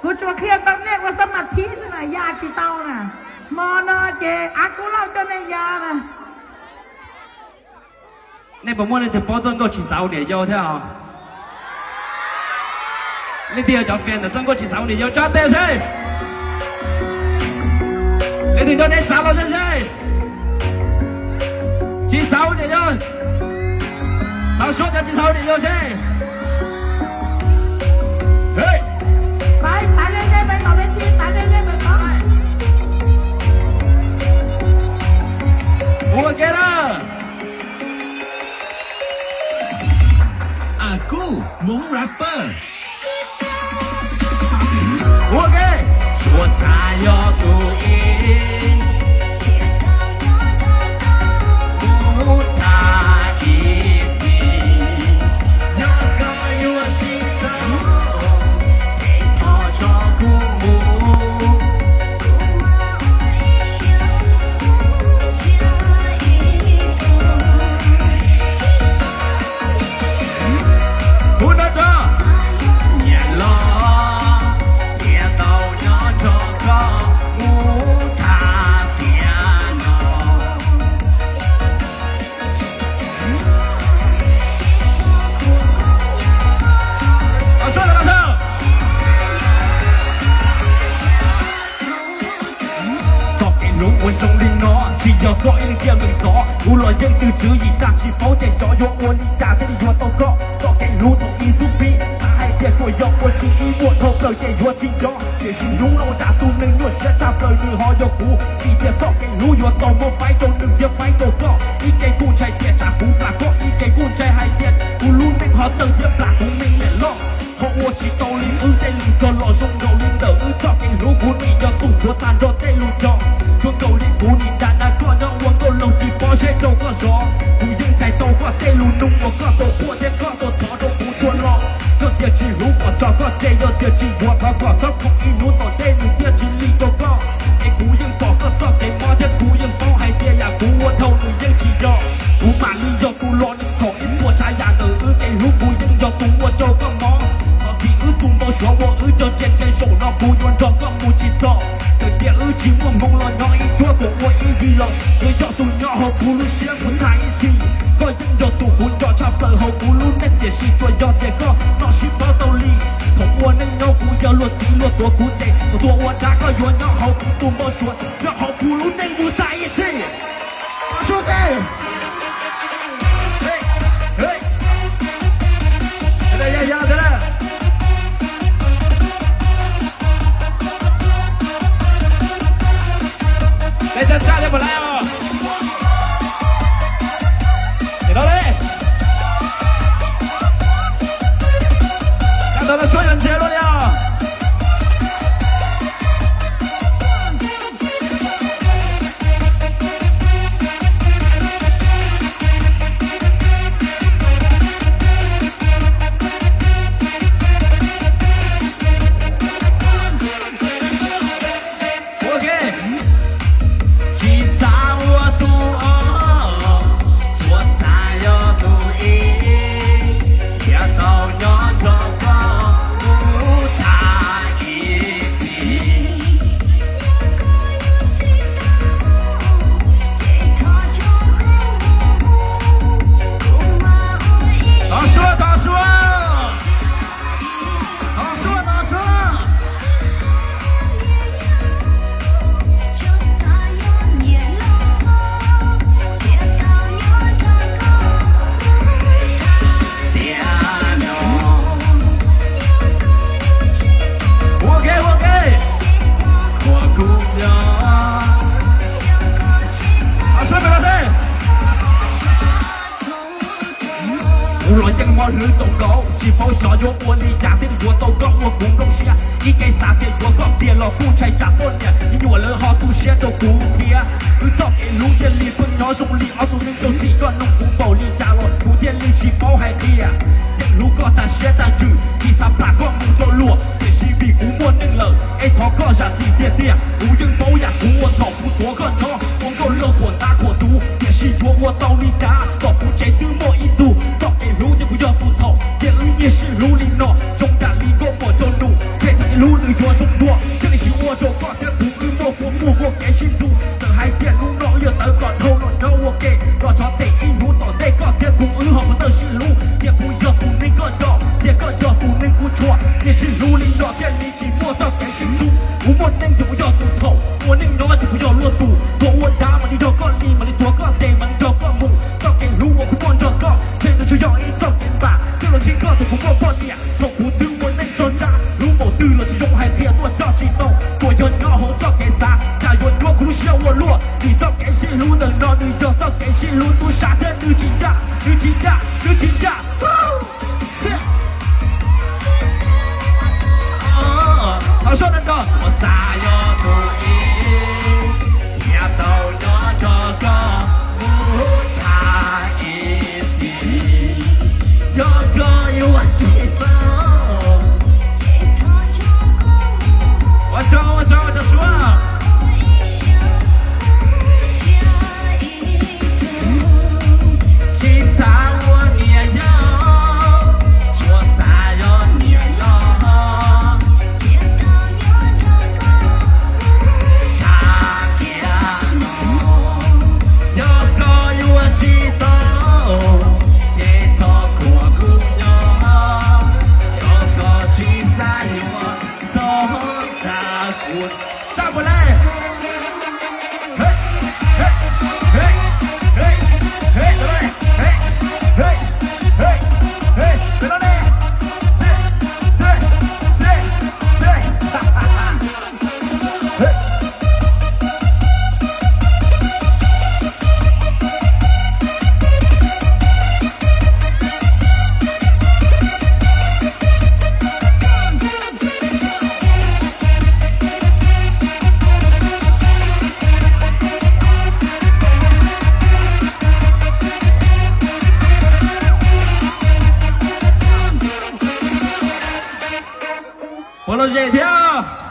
Kuv tsuas qhia tau nej ua xab mas thib xwb na, ya tsis tau na. Hmo no ces av kub lauj coj nej ya na. Nej puas muaj leej twg paub txoj nkauj tsis xav ua niam yau thiab os? Leej twg yog cov fan ntawm txoj nkauj tsis xav ua niam yau tsa tes seb. Leej twg nrog nej xav los seb seb. Tsis xav ua niam yau. Thov suav cov tsis xav ua niam yau seb. Ua ke na. Akub Hmoob Rapper. Ua ke. Tsuas xav yog tus ib, mus tag ib txhis, yog koj yuav tsis tau, thov tso kuv mus. Hnub no tso, nyiam los nyiam tau nyob nrog koj mus tag tiam no. Txoj kev hlub uas zoo li no tsis yog koj ib leeg thiaj meem txov, kuv los yeej twv tswv yim tag tsis paub ces xyov yuav ua li cas thiaj li yuav tau koj. Txoj kev hlub thaum ib xub pib xav hais tias tsuas yog ua si ib muaj dhau plaws ces yuav tsis nco, tiam sis hnub no ua cas tus neeg nyuaj siab tshaj plaws nws ho yog kuv, vim tias txoj kev hlub yuav tau muab faib rau nws thiab faib rau koj. Ib ke kuj ntshai tias tsam kuv plam koj, ib ke kuj ntshai hais tias kuv lub neej ho tawg thiab plam kuv me nyuam loj. Ho ua tsis tau li wb tej lus cog los zoo nkaus li ntawm wb txoj kev hlub, kuv nim yog tus tshuav tag nrho tej lus cog. Zoo nkaus li kuv nim dag dag koj nyob ua nkauj laug tsis pob zeb rau koj zov. Kuv yeej txais tau koj tej lus nug uas koj tau quaj thiab koj tau thov rau kuv txhua lo. Yog tias tsis hlub kom tso koj tseg, yog tias tsis yuav thov kom txhob khoom ib hnub tom ntej nws thiaj tsis lig rau koj. Es kuv yeej pom koj txoj kev mob thiab kuv yeej paub hais tias yam kuv ua dhau nws yeej tsis yog. Kuv mam li yog tus los neeg txhaum ib puas tsav yam ntawm wb kev hlub, kuv yeej yog tus ua rau koj mob. Txog thaum wb tus npau suav uas wb cog tseg tseg zaum no kuv yuav nrog koj mus tsis txog. Txawm tias wb tsis muaj hmoo los nyob ib cuab kuv ua ib yig los yuav yog tus nyob hauv kuv lub siab kuv tag ib txhis. Koj yeej yog tus kuv nco tshaj plaws hauv kuv lub neej, tiam sis tsuas yog tias koj noj sib paub tau li. Thaum ua neej nyob kuv yog luag txwv luag tuav kuv tes, thaum tuag ua dab koj yuav nyob hauv kuv tus npau suav, nyob hauv kuv lub neej mus tag ib txhis. Tsis xav ua tus ob, tsuas xav yog tus ib, thiaj tau nyob nrog koj mus tag ib txhis. Thov suav, thov suav. Thov suav, thov suav. Ua ke, ua ke. Thov suav pem no seb. Kuv los yeej mob hlwb txaus nkaus, tsis paub xyov yuav ua li cas thiaj li yuav tau koj ua kuv nplooj siab. Ib ke xav tias yuav koj tiag los kuj ntshai tsam poj niam me nyuam lawv ho tu siab rau kuv thiab. Wb txoj kev hlub thiaj li pheej nyob zoo li ob tug neeg rau txim, koj nug kuv npaum li cas los kuv thiaj li tsis paub hais qhia. Yeej hlub koj tag siab tag ntsws, tsis xav plam koj mus rau luag, tiam sis vim kuv muaj neej lawm es thov koj zam txim tiag tiag. Kuv yeej paub yam kuv ua txhaum, kuv tuav koj nyob ua nkauj laug khuam ntab khuam tus, tiam sis yuav ua tau li cas tom kuv tsev twb muaj ib tug. Txoj kev hlub ces kuv yog tus txhaum, cia wb nyiag sib hlub li no zoo yam li nkauj Wb yuav zoo dua thiaj li tsis ua rau koj thiab kuv wb muaj kua muag ua kev sib ntxub. Txawm hais tias hnub no wb yuav tawv kom dhau los nyob ua ke los tsov tes ib hnub tom ntej koj thiab kuv wb ho puas txawj sib hlub. Cia kuv yog tus neeg koj nco, cia koj yog tus neeg kuv tshua, cia sib hlub li no thiaj li tsis muaj txoj kev sib ntxub. Kuv muaj neej ces kuv yog tus txhaum, ua neej no ces kuv yog luag tus. Tuag ua dab mam li yog koj li, mam li tuav koj tes mam li nrog koj mus. Txoj kev hlub uas kuv muaj nrog koj ntshe nws tsuas yog ib txoj kev npam, thiaj los ntsib koj thaum kuv muaj poj niam. Thaum kuv twb ua neej txog nrab, hlub npaum twg los tsis zoo hais tias tuaj coj tsis tau. Tsuas yog nyob hauv txoj kev xav, cas yuav nyuaj kuv lub siab ua luaj. Vim txoj kev sib hlub ntawm no nws yog txoj kev sib hlub tub sab thiab nws tsis ncaj, nws tsis ncaj, nws tsis ncaj. Thov soj no nrog. Ua xav yog tus ib, thiaj tau nyob nrog koj mus tag ib txhis. Yog koj yuav tsis tau, ua tsaug, ua tsaug, ua tsaug Suav. Tsis xav ua niam yau, tsuas xav yog niam loj. Hais tias yog koj yuav tsis tau, ces txhob khuam kuv nyob, txhob koj tsis xav yuav, txhob txav kuv. Sab npaum li. Puas lom zem thiab?